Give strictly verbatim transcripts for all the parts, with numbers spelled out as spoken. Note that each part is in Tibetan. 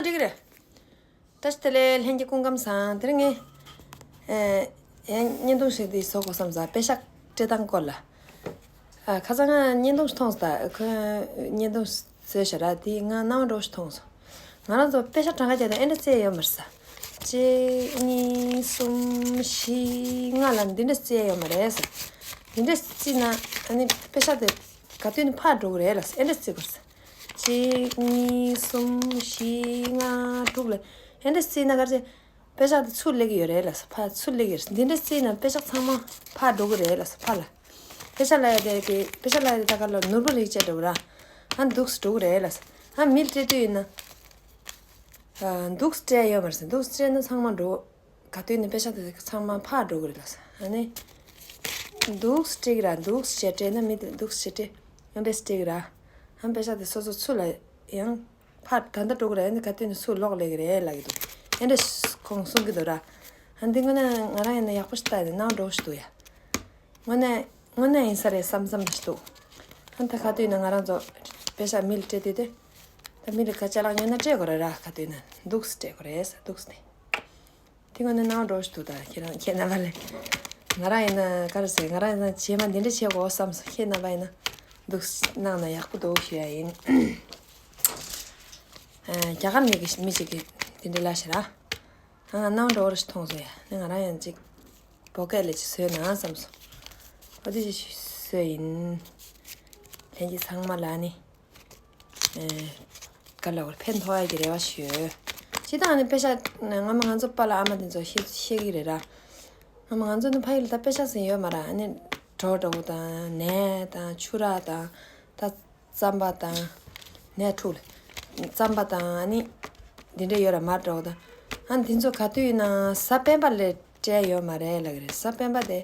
འགྲིག་རེད། བཀྲ་ཤིས་བདེ་ལེགས། ལྷན་རྒྱས་སྐུ་ཁམས་བཟང་། དེ་རིང་ངས་ཨེ་ཡང་བརྙན་ཐུང་ཞིག་འདི་བཟོ་དགོས་བསམ་ས། པད་ཤག་སྤྲད་སྟངས་སྐོར་ལ། ཨ་ཁ་སང་ང་བརྙན་ཐུང་ཞིག་མཐོང་སོང་། ད་ཁོས་བརྙན་ཐུང་བཟོས་ཤག་ར། དེ་ང་སྣང་བ་འགྲོ་ཞིག་མཐོང་སོང་། ང་རང་ཚོ་པད་ཤག་གྲངས་ཀ་བརྒྱབ་དང་ཨེ་འདྲ་བཙལ་ཡོད་མ་རེད་ས། གཅིག་གཉིས་གསུམ་བཞི་ལྔ་ལ་འདི་འདྲ་བཙལ་ཡོད་མ་རེད་ས། འདི་འདྲ་བརྩིས་ན་ཨ་ནི་པད་ཤག་དེ་ག་དུས་ནས་ཕར་འགྲོ་གི་རེད་ལ་ས། ཨེ་འདྲ་བརྩི་དགོས་ས། གཅིག་གཉིས་གསུམ་བཞི་ལྔ་དྲུག་ལ་ཨེ་འདྲ་བརྩིས་ན་ག་རེ། པད་ཤག་དེ་ཚུར་སླེབས་ཀྱི་ཡོད་རེད་ལ་ས། ཕར་ཚུར་སླེབས་ཀྱི་རེད། འདི་འདྲ་བརྩིས་ན་པད་ཤག་ཚང་མ་ཕར་འགྲོ་གི་རེད་ལ་ས། ཕར་ལ། པད་ཤག་ལབ་ཡ་དེ་གི་པད་ཤག་ལབ་ཡ་དེ་ད་ག་ལ་ནོར་བུ་རིགས་བཅས་འགྲོ་གི་ར། ཨ་འདུག་སེ་འགྲོ་གི་རེད་ལ་ས། ཨ་མི་ལ་སྤྲད་དུས་ཡིན་ན། ཨ་འདུག་སེ་སྤྲད་ཡོད་མ་རེད་ས། འདུག་སེ་སྤྲད་ན་ཚང་མ་འགྲོ། ག་དུས་ནས་པད་ཤག་དེ་ཚང་མ་ཕར་འགྲོ་གི་རེད་ལ་ས། ཨ་ནི་འདུག་སེ་སྤྲད་ཀྱི་ར། འདུག་སེ་བྱས་སྤྲད་ན་མི་དེ་འདུག་སེ་བྱས་སྤྲད། ཡང་པད་སྤྲད་ཀྱི་ར། ཨ་པད་ཤག་དེ་སོ་སོ་ཚུར་ལ་ཡང་ཕར་ད་ལྟ་འགྲོ་གི་རེད། ཨ་ནི་ག་དུས་ནས་ཚུར་ལོག་སླེབས་ཀྱི་རེད་ལབ་ཀྱི་འདུག་ཨེ་འདྲ་ཁོང་གསུང་གི་འདུག་ར། ཨ་འདི་དངོས་གནས་ང་རང་ཡིན་ན་ཡག་པོ་ཞིག་ལྟ་ཡིན་ན་སྣང་བ་འགྲོ་ཞིག་འདུག་ཡ། དངོས་གནས་དངོས་གནས་ཡིན་ས་རེད་བསམ་བསམ་ཞིག་འདུག་ཨ་ད་ག་དུས་ན་ང་རང་ཚོ་པད་ཤག་མི་ལ་སྤྲད་དུས་དེ། ད་མི་ལ་ཁ་ཅ་ལག་ཉོས་ན་སྤྲད་དགོས་རེད་ར། ག་དུས་ན་འདུག་སེ་སྤྲད་དགོས་རེད་ས། འདུག་སེ་ནས། དེ་དངོས་གནས་སྣང་བ་འགྲོ་ཞིག་འདུག་ད་ཁྱེད་རང་ཁྱེད་རྣམ་པ་ལ། ང་རང་ཡིན་ན་ག་རེ་ཟེར། ང་རང་ཡིན་ན་རྗེས་མ་འདི་འདྲ་བྱེད་དགོས་བསམ་སོང་། ཁྱེད་རྣམ་པ་ཡིན་ན་འདུག་སེ་གནང་ན་ཡག་པོ་འདུག་ཞུ་ཡ་ཡིན། ཨ་རྒྱ་གར་ནས་ཀྱི་མི་ཞིག་གིས་དེ་འདྲ་ལབ་ཤག་ར། ཨ་ང་སྣང་བ་འགྲོ་བ་རེ་ཞིག་མཐོང་སོང་ཡ། ནི་ང་རང་ཡང་ཅིག་བོད་སྐད་ལ་ཅིག་བཟོས་ན་བསམ་སོང་། ཨ་དེ་ཅིག་བཟོས་ཡིན། ལྷན་རྒྱས་ཚང་མ་ལ་ནི། ཨེ་ག་ལ་བར་ཕན་ཐོགས་ཡ་གི་རེ་བ་ཞུ། སྤྱིར་བཏང་ནི་པད་ཤག་སྔ་མ་ང་ཚོ་པཱ་ལགས་ཨ་མ་དེ་ཚོ་ཤེས་ཤེས་ཀྱི་རེད་ར། སྔ་མ་ང་ཚོ་ནི་ཕ་ཡུལ་ལ་ད་པད་ཤག་ཟེར་ཡོད་མ་ར། ཨ་ནི་གྲོ་འདྲ་བོ་དང་ནས་དང་ཆུ་རགས་དང་། ད་རྩམ་པ་དང་། ནས་འཁྲུག་ལ། རྩམ་པ་དང་ཨ་ནི་འདི་འདྲ་ཡོད་ར། མར་འདྲ་བོ་དང་། ཨ་ནི་འདི་ཚོ་ག་དུས་ཡིན་ན་གཟའ་སྤེན་པ་ལ་སྤྲད་ཡོད་མ་རེད་ལབ་ཀྱི་རེད། གཟའ་སྤེན་པ་དེ་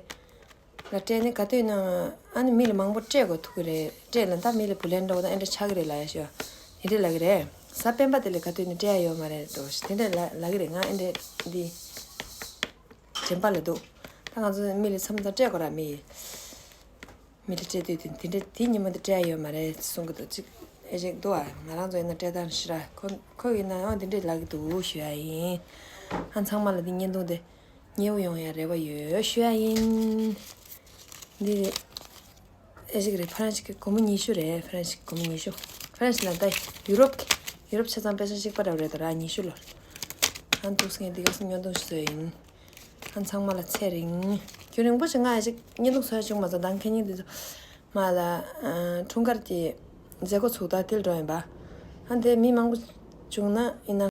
ལ་སྤྲད་ནི་ག་དུས་ཡིན་ན་ཨ་ནི་མི་ལ་མང་པོ་སྤྲད་དགོས་ཐུག་གི་རེད། སྤྲད་ལ་ད་མི་ལ་བུ་ལོན་འདྲ་བོ་དང་ཨེ་འདྲ་ཆགས་ཀྱི་རེད་ལབ་ཡ་ཞུ་བ། དེ་འདྲ་ལབ་ཀྱི་རེད། གཟའ་སྤེན་པ་དེ་ལ་ག་དུས་ནི་སྤྲད་ཡ་ཡོད་མ་རེད་འགྲོ་ཞེས་དེ་འདྲ་ལབ་ལབ་ཀྱི་རེད། ང་ཨེ་འདྲ་འདི་དྲན་པ་ལ་འདུག་ད་ང་ཚོ་མི་ལ་མཚམས་མཚམས་སྤྲད་དགོས་ར། མི་ཡིས། མི་ལ་སྤྲད་དུས་དེ་དེ་འདྲ་དེ་ཉིན་མོ་འདི་སྤྲད་ཡ་ཡོད་མ་རེད་གསུང་གི་འདུག་ཅིག་ཨེ་ཅིག་འདུག་ཨ། ང་རང་ཚོ་ཡིན་ན་སྤྲད་སྟངས་ཞེ་དྲག་ཁོ་ཁོ་ཡིན་ན་ཡང་དེ་འདྲ་ལབ་ཀྱི་འདུག་ཞུ་ཡ་ཡིན། ཨ་ཚང་མ་ལ་འདི་བརྙན་ཐུང་དེ་མཉེས་པོ་ཡོང་ཡ་རེ་བ་ཡོད་ཞུ་ཡ་ཡིན། འདི་ཨེ་ཅིག་རེད། ཧྥ་རན་སི་གི་སྒོར་མོ་ཉི་ཤུ་རེད། ཧྥ་རན་སི་གི་སྒོར་མོ་ཉི་ཤུ། ཧྥ་རན་སི་ལ་ད་ཡུ་རོབ་ཀྱི་ཡུ་རོབ་ཆ་ཚང་པེ་ས་གཅིག་པ་འདྲ་བོ་རེད་ད་ར། ཉི་ཤུ་ལོར། ཨ་འདུག་སེ་ངས་འདི་ག་སེ་བརྙན་ཐུང་ཞིག་བཟོས་ཡིན། ཨ་ཚང་མ་ལ་ཚེ་རིང་། རྒྱུན་རིང་པོ་ཞིག་ང་ཡ་ཞིག་བརྙན་ཐུང་བཟོ་ཡ་བྱུང་མ་སོང་། ད་ཁེ་ཉིན་འདི་ཚོ་མ་ལ་ཨ་འཁྲུངས་སྐར་གྱི་མཛད་སྒོ་ཚུགས་ད་དེ་ལ་འགྲོ་ཡིན་པ། ཨ་འདི་མི་མང་པོ་བྱུང་ན་ཡིན་ན།